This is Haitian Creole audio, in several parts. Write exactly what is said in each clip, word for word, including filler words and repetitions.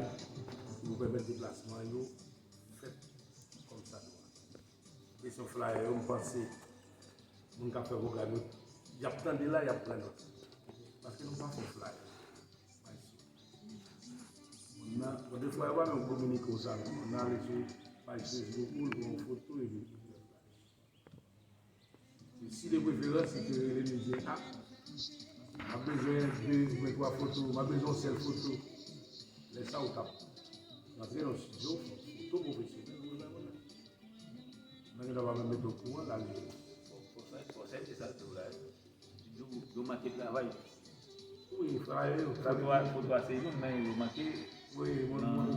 Ki pou pèmèt deplasman yo fèt kòmsadwa. Kesyon flyer yo, m panse moun k ap fè pwogram yo, y ap tande la, y ap pran nòt. Paske nou pa fè flyer. Moun nan, bon, defwa yo pa menm kominike w sa menm. Moun nan ale sou paj Facebook ou, l pran yon foto epi li pran flyer. E si de preferans, li te rele m, li di, "A, m ap bezwen de oubyen twa foto, m ap bezwen yon sèl foto." Lè sa a, ou t ap rantre nan estidyo, foto pwofesyonèl, ou bay moun nan. Mwen gentan pa menm mete okouran, l ale. Fò, fò sa, fò sa, se sa l di w la, wi. Yo, yo manke travay. Wi, travay yo, travay. Foto a, foto a se youn, men yo manke. Wi, moun, moun.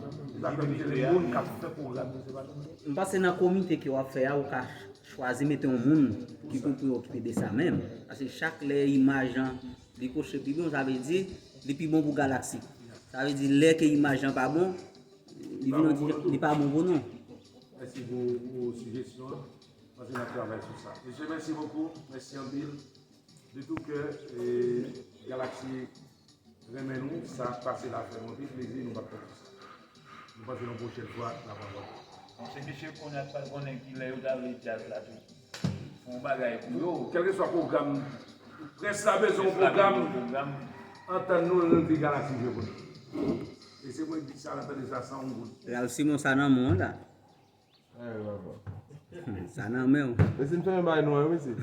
Sa fè m di moun k ap fè pwogram yo, se pa nou. M panse nan komite ke w ap fè a, ou ka chwazi mete yon moun ki pou, pou okipe de sa menm. Paske chak lè imaj an li koche pi bon, sa vle di li pi bon pou Galaxy. Sa vle di lè ke imaj an pa bon, li vin di li pa bon pou nou. Mèsi pou, pou sijesyon an. Paske n ap travay sou sa. Mesye, mèsi bokou. Mèsi anpil. De tout kè, e, Galaxy renmen nou, sa k pase la fè nou anpil plezi, nou p ap pèdi sa. Nou panse yon pwochèn fwa, n ap rankontre. Bon, se mesye kounye a k pral konnen ki lè yo ta vle djaz la tou. Fè yon bagay pou yo. Kèlkeswa pwogram, près la bezwen yon pwogram, antann nou, nou di Galaxy jwe pou nou. E se mwen ki di sa, n ap tande sa san yon goud. Ralph Simon, sa nan men w la. Sa nan men w. E si m fèmen bay nou an, wi, mesye.